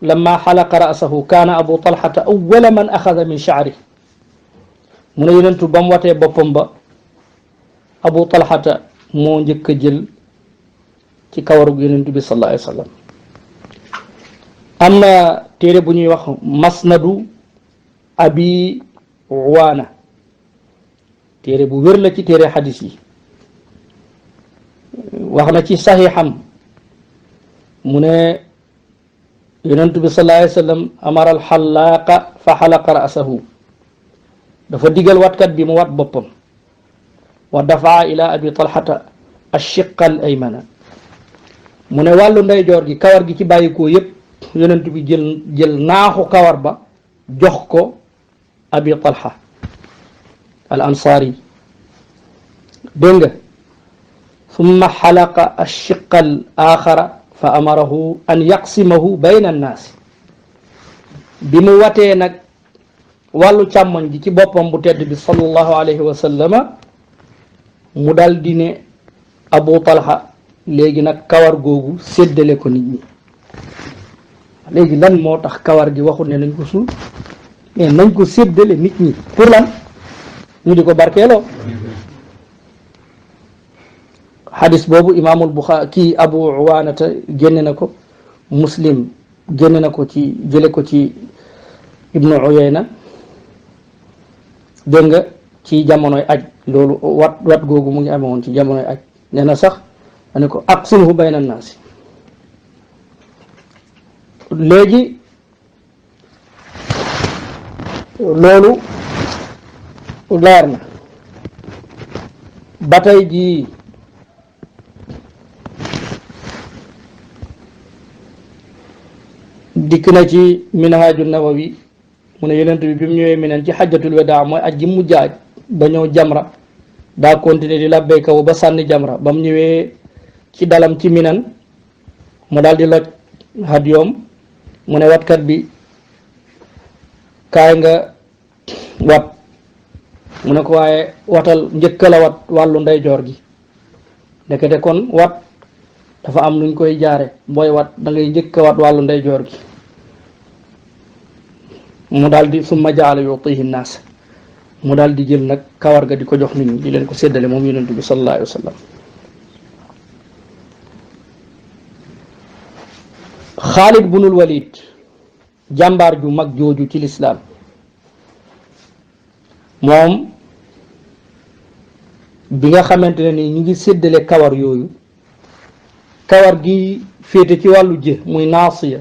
Speaker 1: lamma xalaqa ra'sahu kaana Abu Talhata awwala man axada min sha'ri. mu ne yonentu ba mu watee boppam ba Abu Talhata moo njëkk a jël ci kawarug yonentu bi sallallahu alayhi wa sallam. am na téere bu ñuy wax Masnadu Abi Uwaana, téere bu wér la ci téere xadis yi wax na ci saxiixam mu ne yonent bi sallallahu alayhi wa sallam amara alxallaaqa fa xalaqa ra'sahu dafa digal watkat bi mu wat boppam wa dafaa ila abi talxata ashiqa al aymana mu ne wàllu ndeyjoor gi kawar gi ci bàyyikoo yépp yonent bi jël naaxu kawar ba jox ko abi talha al ansaari dégg nga summa xalaqa ashiqa al axara fa amarahu an yaqsimahu bayna annaasi bi mu watee nag wàllu càmmoñ gi ci boppam bu tedd bi sallallahu alayhi wa sallama mu dal di ne abu talha léegi nag kawar googu séddale ko nit ñi léegi lan moo tax kawar gi waxul ne nañ ko suul mais nañ ko séddale nit ñi pour lan ñu di ko barkeeloo xadis boobu imaamul buxaari kii abu uwaanata génne na ko muslim génne na ko ci jële ko ci ibnu uyayna dégg nga ci jamonoy aj loolu wat googu mu ngi amoon ci jamonoy aj nee na sax ne ko aqsimhu bayna annaasi léegi loolu leer na ba tey jii dikk na ci minhaaju nawawi mu ne yonent bi bi mu ñëwee Minan ci xajjatul wadaa mooy aj gi mujj aj ba ñëw jamra daa continuer di labbayka ba sànni jamra ba mu ñëwee ci dalam ci Minan mu daal di loj hadiyoom mu ne watkat bi kaay nga wat mu ne ko waaye watal njëkk la wat wàllu ndeyjoor gi ndekete kon wat dafa am nuñ koy jaare booy wat da ngay njëkk a wat wàllu ndeyjoor gi mu daal di summa jaala yutihi naas mu daal di jël nag kawar ga di ko jox nit ñi di leen ko séddale moom yonent bi sallallahu alayhi wa sallam Xaalid bunul Walid jàmbaar ju mag jooju ci lislaam moom bi nga xamante ne ni ñu ngi séddale kawar yooyu kawar gi féete ci wàllu jë muy naasiya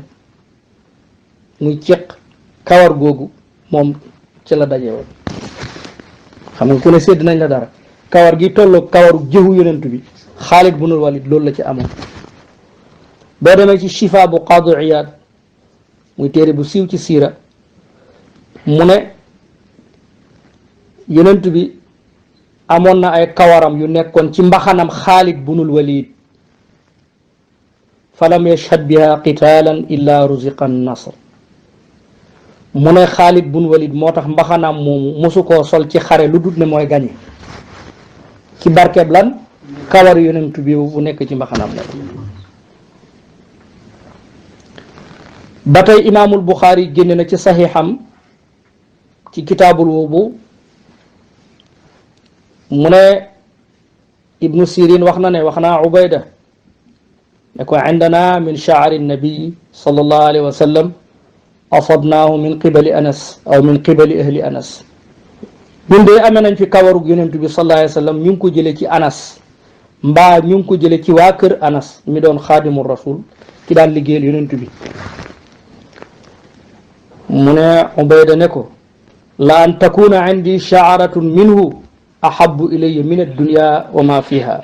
Speaker 1: muy ceq kawar googu moom ci la daje woon xam nga ku ne sédd nañ la dara kawar gi tolloog kawaru jëhu yonent bi Xaalid bunul Walid loolu la ci amoon boo demee ci shifa bu Qaadi Iyaad muy téere bu siiw ci siira mu ne yonent bi amoon na ay kawaram yu nekkoon ci mbaxanam Xaalid bunul Walid falam yashhad biha qitaalan illa ruziqa nasr mu ne Xaalid bunul Walid moo tax mbaxanam moomu mosu koo sol ci xare lu dut ne mooy gañe ci barkeb lan kawar yonent bi bu nekk ci mbaxanam la ba tey imaamul Buxaari génne na ci saxiixam ci kitaabul wudu mu ne ibnu sirin wax na ne wax naa ubayda ne ko indana min shaari nabii sallallahu alayhi wa sallam asabnaahu min qibali anas aw min qibali ahli anas ñun de amee nañ fi kawarug yonent bi sallallahu alayhi wa sallam ñu ngi ko jële ci anas mbaa ñu ngi ko jële ci waa kër anas mi doon xaadimu rasul ki daan liggéeyal yonent bi mu ne ubayda ne ko la an takuna indi shaaratun minhu ahabu ilayya min addunya wa ma fiha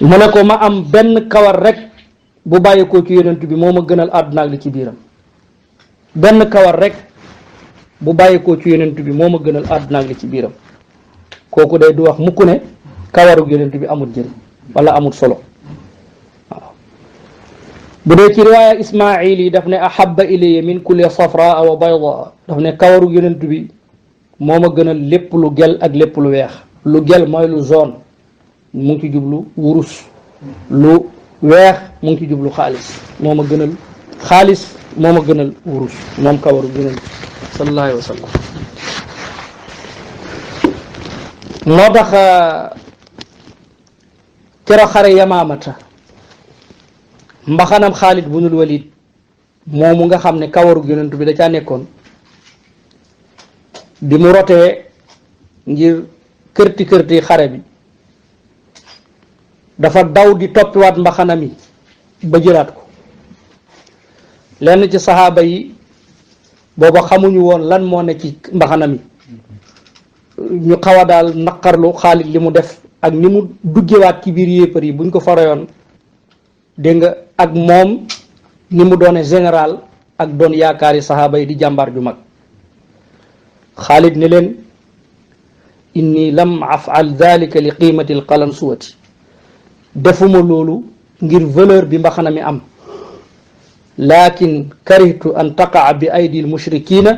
Speaker 1: mu ne ko ma am benn kawar rek bu bàyyi ko ci yonent bi moo ma gënal àdduna ak li ci biiram benn kawar rek bu bàyyi ko ci yonent bi moo ma gënal àdduna ak li ci biiram kooku day du wax mukk ne kawaru yonent bi amul njëriñ wala amul solo bu dee ci riwaaya Ismaayil yi daf ne ahabba ilayya min kulli safraa wa bayda daf ne kawaru yonent bi moo ma gënal lépp lu gel ak lépp lu weex lu gel mooy lu jaune mu ngi ci jublu wurus lu weex mu ngi ci jublu xaalis moo ma gënal xaalis moo ma gënal wurus moom kawaru yonent bi sallallahu alayhi wa sallam moo tax keroog xare Yamaamata mbaxanam Xaalid bunul Walid moomu nga xam ne kawaru yonent bi da caa nekkoon bi mu rotee ngir kërti kërti xare bi dafa daw di toppiwaat mbaxana mi ba jëlaat ko. lenn ci saxaaba yi booba xamuñu woon lan moo ne ci mbaxana mi, ñu xaw a daal naqarlu Xaalid li mu def ak ni mu duggewaat ci biir yéefar yi buñ ko farayoon, dégg nga, ak moom ni mu doone général ak doon yaakaari saxaaba yi di jàmbaar ju mag. Xaalid ne leen inni lam afal dalika li qiimati alqalansuwati, defuma loolu ngir valeur bi mbaxana mi am, lakin karihtu an taqaa bi aydi almushrikina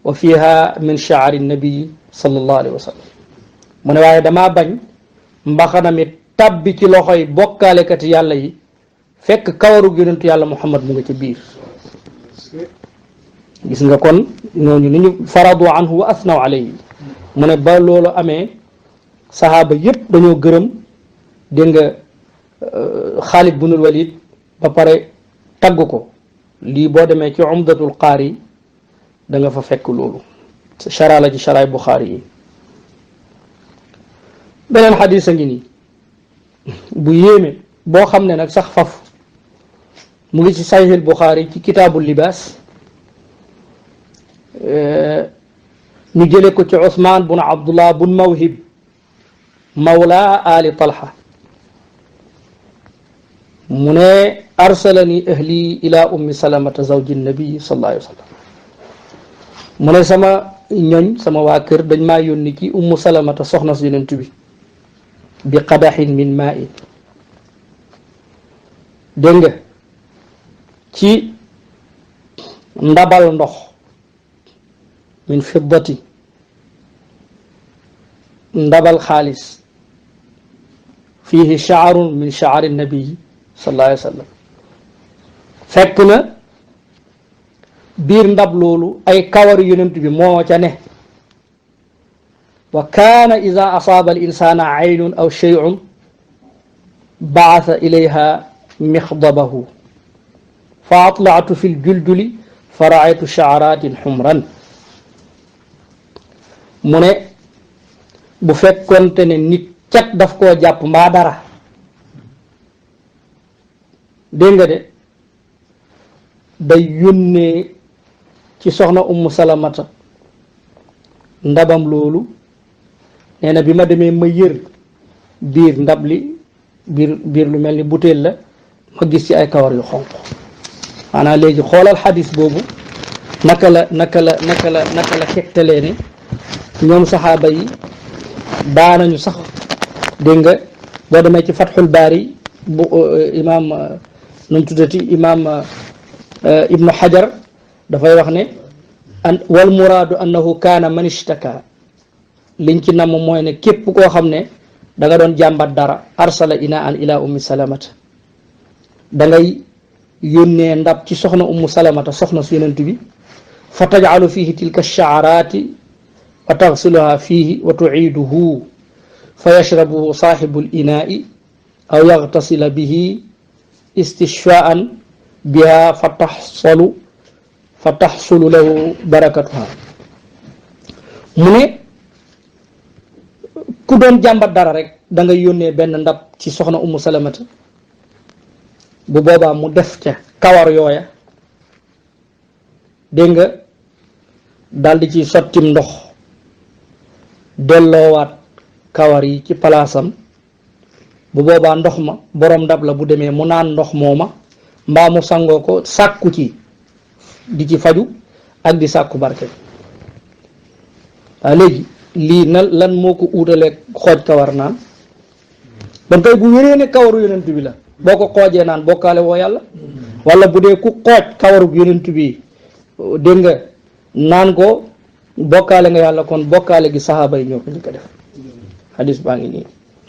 Speaker 1: wa fiha min shaari nabii sallallahu alayhi wa sallam. mu ne waaye damaa bañ mbaxana mi tabbi ci loxoy bokkaalekati yàlla yi fekk kawaru yonentu yàlla Muhammad mu nga ci biir. gis nga kon ñooñu ni ñu faradu anhu wa asnaw alayhi. mu ne ba loolu amee sahaaba yépp dañoo gërëm, dégg nga, Xaalid bunul Walid ba pare tagg ko. lii boo demee ci umdatul qaari da nga fa fekk loolu, chara la ci charaay Buxaari yi. beneen xadis a ngi nii bu yéeme boo xam ne nag sax faf mu ngi ci sahihul Buxaari ci kitaabul libaas. ñu jële ko ci Usmaan bun Abdullah bun Mawhib mawla ali Talha. mu ne arsalani ahli ila ummi salamata zawji nabi sallallahu alayhi wa sallam. mu ne sama ñoñ sama waa kër dañ maa yónni ci ummu salamata soxna si yonent bi qadaxin min maa in, dégg nga, ci ndabal ndox min fiddati, ndabal xaalis, fiihi shaarun min shaari nabi sallallahu alayhi wa sallam. fekk na biir ndab loolu ay kawar yonent bi moo ca ne. wa kaana ida asaaba al insana aynun aw shay'un baasa ilayha mixdabahu fa atlactu fi ljulduli fa raaytu shaaratin xumran. mu ne bu fekkonte ne nit cat daf koo jàpp mbaa dara, dégg nga de, day yónnee ci soxna ummu salamata ndabam loolu. nee na bi ma demee ma yër biir ndab li, biir lu mel ni butéel la, ma gis ci ay kawar yu xonq. maanaam léegi xoolal xadis boobu naka la tegtalee ne ñoom saxaaba yi daanañu sax, dégg nga, boo demee ci Fatxul Baari bu imaam nu mu tuddati imaam Ibnu Hajar dafay wax ne wal muraadu annahu kaana man ishtaka, liñ ci namm mooy ne képp koo xam ne da nga doon jàmbat dara, arsala inaan ila ummi salamata, da ngay yónnee ndab ci soxna ummu salamata soxna su yonent bi, fa tajcalu fihi tilka shaaraati wa taxsiluha fihi wa tuciiduhu fa yashrabuhu saaxibu linaai aw yaxtasila bihi istishfaan biha fa taxsulu lahu barakatuha. mu ne ku doon jàmbat dara rek da nga yónnee benn ndab ci soxna ummu salamata, bu boobaa mu def ca kawar yooya, dégg nga, daldi ci sottim ndox, delloowaat kawar yi ci palaasam. bu boobaa ndox ma boroom ndab la bu demee mu naan ndox mooma mbaa mu sangoo ko, sàkku ci di ci faju ak di sàkku barke. waaw léegi lii lan moo ko uutaleeg xooj kawar naan? ba tey bu wéree ne kawaru yonent bi la, boo ko xoojee naan bokkaale woo yàlla. wala bu dee ku xooj kawaru yonent bi, dégg nga, naan ko bokkaale nga yàlla. kon bokkaale gi saxaaba yi ñoo ko njëkk a def. xadis baa ngi nii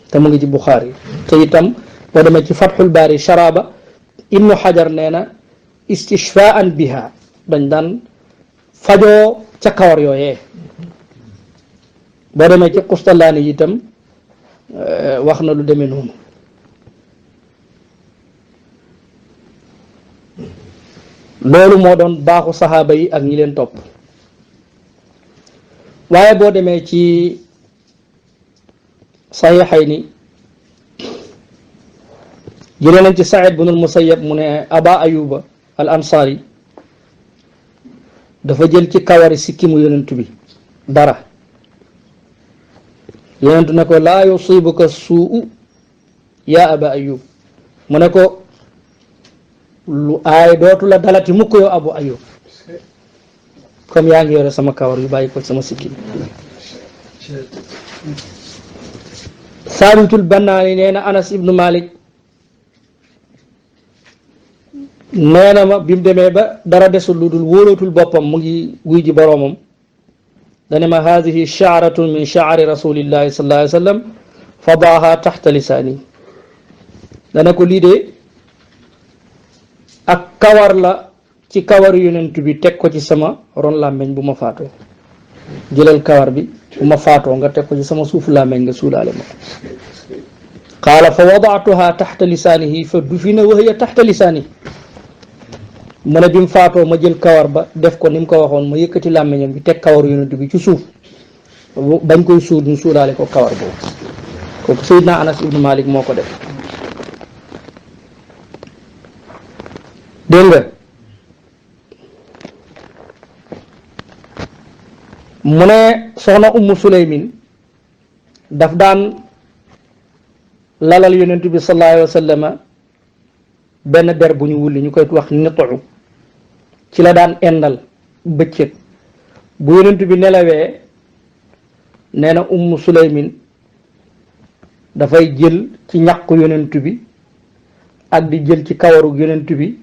Speaker 1: te mu ngi ci Buxaari. te itam boo demee ci Fatxul Baari sharaba Ibnu Hajar nee na istishfaan biha, dañ daan fajoo ca kawar yooyee. boo demee ci Qustalaani yi itam wax na lu demee noonu. loolu moo doon baaxu saxaaba yi ak ñi leen topp. waaye boo demee ci saxiixayni jëlee nañ ci Saïd bin al-Musayyab mu ne Aba Ayuba al Ansari dafa jël ci kawari sikkimu yonent bi dara yonent ne ko laa yusibuka suu yaa Aba Ayub mu ne ko lu aay dootu la dalati mukk yow Abu Ayub comme yaa ngi yore sama kawar yu bàyyi ko sama sikkim Saabitul Bannaani nee na Anas ibnu Malik nee na ma bi mu demee ba dara desul lu dul wóolootul boppam mu ngi wuy ji boroomam dane ma haadihi sha'ratun min sha'ri rasulillahi sallallahu alayhi wa sallam fadaaha taxta lisaani dana ko lii de ak kawar la ci kawar yonent bi teg ko ci sama ron làmmeñ bu ma faatoo jëlal kawar bi bu ma faatoo nga teg ko ci sama suufu làmmeñ nga suulaale ma qaala fa wadaatuha taxta lisaanihi fa dufina wa hiya taxta lisaanihi mu ne bi mu faatoo ma jël kawar ba def ko ni mu ko waxoon ma yëkkati làmmeñam bi teg kawar yonent bi ci suuf bañ koy suul ñu suulaale ko kawar boobu kooku Seydina Anas ibnu Malik moo ko def dégg nga mu ne soxna Ummu Suleymin daf daan lalal yonent bi sallallahu alayhi wa sallam benn der bu ñu wulli ñu koy wax nitu ci la daan endal bëccëg bu yonent bi nelawee nee na Ummu Suleymin dafay jël ci ñaqu yonent bi ak di jël ci kawaru yonent bi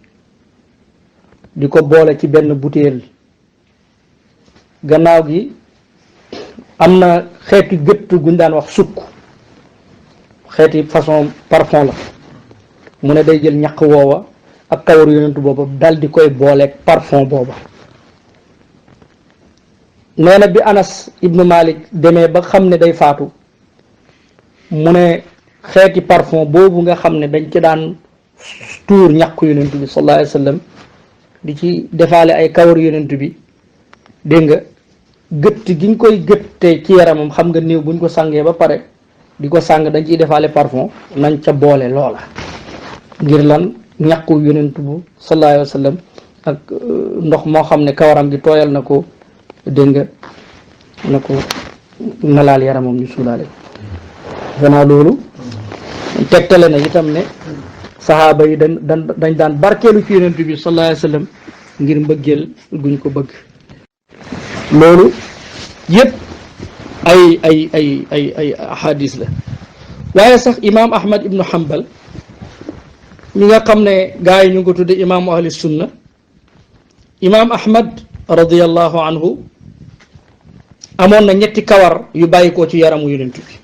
Speaker 1: di ko boole ci benn butéel gannaaw gi am na xeeti gëtt guñ daan wax sukk xeeti façon parfum la mu ne day jël ñaq woowa ak kawaru yonentu booba dal di koy booleeg parfum booba nee na bi Anas ibnu Malik demee ba xam ne day faatu mu ne xeeti parfum boobu nga xam ne dañ ci daan tuur ñaq yonentu bi sallallahu alayhi wa sallam di ci defaale ay kawaru yonentu bi dégg nga gëtt gi ñu koy gëtte ci yaramam xam nga néew buñ ko sàngee ba pare di ko sàng dañ ciy defaale parfum nañ ca boole loola ngir lan ñàkku yonent bu sallallahu alayhi wa sallam ak ndox moo xam ne kawaram gi tooyal na ko dégg nga na ko nalaal yaramam ñu suulaale gannaaw loolu tegtale na itam ne saxaaba yi dañ daan barkeelu ci yonent bi sallallahu alayhi wa sallam ngir mbëggeel guñ ko bëgg loolu yëpp ay ahadis la waaye sax imaam Ahmad ibnu Hanbal mi nga xam ne gaa yi ñu ngi ko tudde imaamu ahli sunna imaam Ahmad radiyallahu anhu amoon na ñetti kawar yu bàyyi ko ci yaramu yonent bi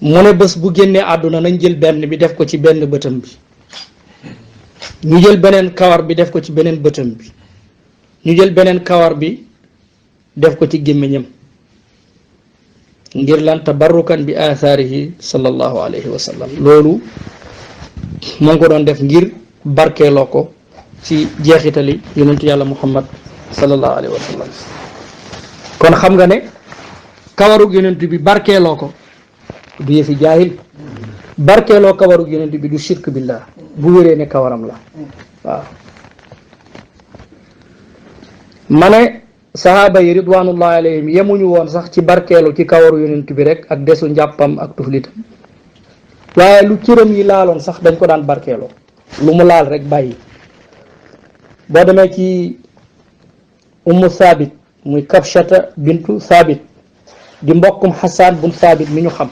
Speaker 1: mu ne bés bu génnee àdduna nañ jël benn bi def ko ci benn bëtam bi ñu jël beneen kawar bi def ko ci beneen bëtam bi ñu jël beneen kawar bi def ko ci gémmiñam ngir lan tabarrukan bi athaarihi sallallahu alayhi wa sallam loolu moo ngi ko doon def ngir barkeeloo ko ci jeexitali yonentu yàlla muhammad sallallahu alayhi wa sallam kon xam nga ne kawarug yonentu bi barkeeloo ko du yëfi jaahil barkeeloo kawarug yonentu bi du shirk billah bu wéree ne kawaram la waaw ma ne sahaaba yi ridwanullahi alayhim yemuñu woon sax ci barkeelu ci kawaru yonent bi rek ak desu njàppam ak tuflitam waaye lu cëram yi laaloon sax dañ ko daan barkeeloo lu mu laal rek bàyyi boo demee ci ummu saabit muy Kabshata bintu saabit di mbokkum Hassan bun saabit mi ñu xam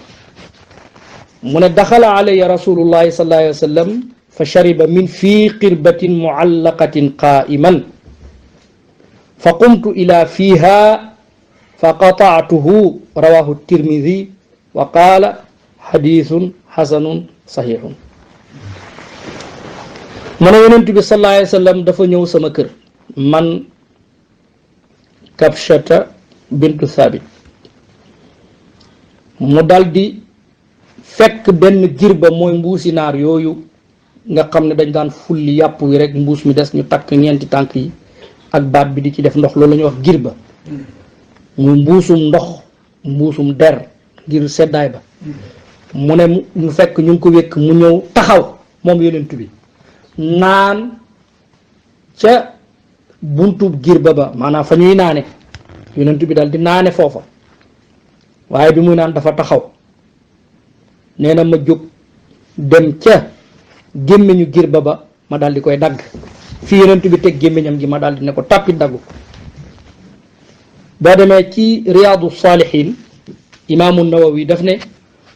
Speaker 1: mu ne daxala alayya rasulullahi sallallahu alayhi wa sallam fa shariba min fii qirbatin muallaqatin qaa'iman fa qumtu ila fiha fa qata'tuhu rawahu tirmidhi wa qaala xadiisun xasanun saxiixun mu ne yonent bi sallallahu alayhi wa sallam dafa ñëw sama kër man Kabshata bintu Thabit mu daldi fekk benn girba mooy mbuusi naar yooyu nga xam ne dañ daan fulli yàpp wi rek mbuus mi des ñu takk ñeenti tànk yi ak baat bi di ci def ndox loolu la ñuy wax girba muy mbuusum ndox mbuusum der ngir seddaay ba mu ne ñu fekk ñu ngi ko wékk mu ñëw taxaw moom yonent bi naan ca buntu girba ba maanaam fa ñuy naane yonent bi daal di naane foofa waaye bi muy naan dafa taxaw nee na ma jóg dem ca gémmiñu girba ba ma daal di koy dagg fii yonent bi teg gémmiñam gi ma daal di ne ko tàppit daggu boo demee ci riyaadu saalihin imaamu nawawi daf ne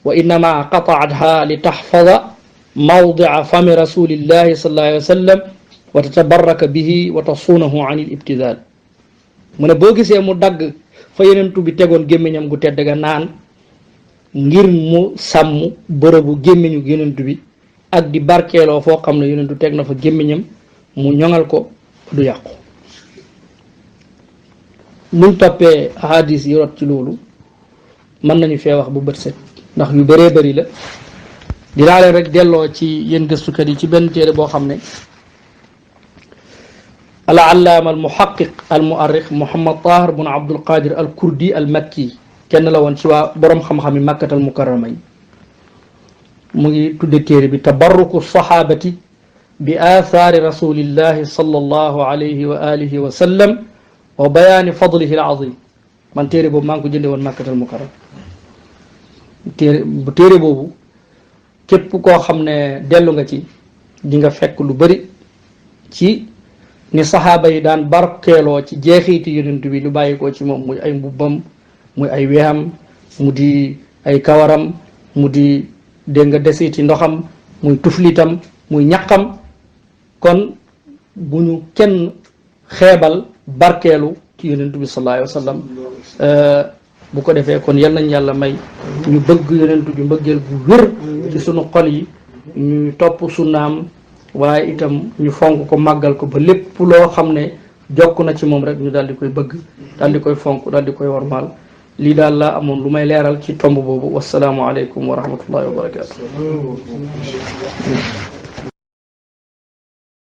Speaker 1: wa innama qataatha li taxfada mawdia fami rasulillahi sallallahu alayhi wa sallam wa tatabaraka bihi wa tasuunahu an il ibtidaal mu ne boo gisee mu dagg fa yonent bi tegoon gémmiñam gu tedd ga naan ngir mu sàmm bërëbu gémmiñu yonent bi ak di barkeeloo foo xam ne yonentu teg na fa gémmiñam mu ñoŋal ko du yàqu luñ toppee ahadis yi rot ci loolu mën nañu fee wax bu bët set ndax yu bëree bëri la dinaa leen rek delloo ci yéen gëstukat yi ci benn téere boo xam ne al allaama al muhaqiq al muarrix Muhammad Tahir bun Abdul Qadir al Kurdi al Makki kenn la woon ci waa borom xam-xam yi Makkatal Mukarrama yi mu ngi tudde téere bi tabarruku sahabati bi athari rasulillahi sallallahu alayhi wa alihi wa sallam wa bayaani fadlihi al azim man téere boobu maa ngi ko jënde woon Makkatal Mukarrama téere boobu képp koo xam ne dellu nga ci di nga fekk lu bari ci ni saxaaba yi daan barkeeloo ci jeexiiti yonent bi lu bàyyi ko ci moom muy ay mbubbam muy ay weexam mu di ay kawaram mu di dégg nga desiti ndoxam muy tuflitam muy ñaqam kon bu ñu kenn xeebal barkeelu ci yonent bi sallallahu alayhi wa sallam bu ko defee kon yal nañ yàlla may ñu bëgg yonent bi mbëggeel bu wér ci sunu xol yi ñu topp sunnaam waaye itam ñu fonk ko màggal ko ba lépp loo xam ne jokk na ci moom rek ñu daal di koy bëgg daal di koy fonk daal di koy wormaal lii daal laa amoon lu may leeral ci tomb boobu wasalaamu aleykum wa rahmatullahi wa barakatu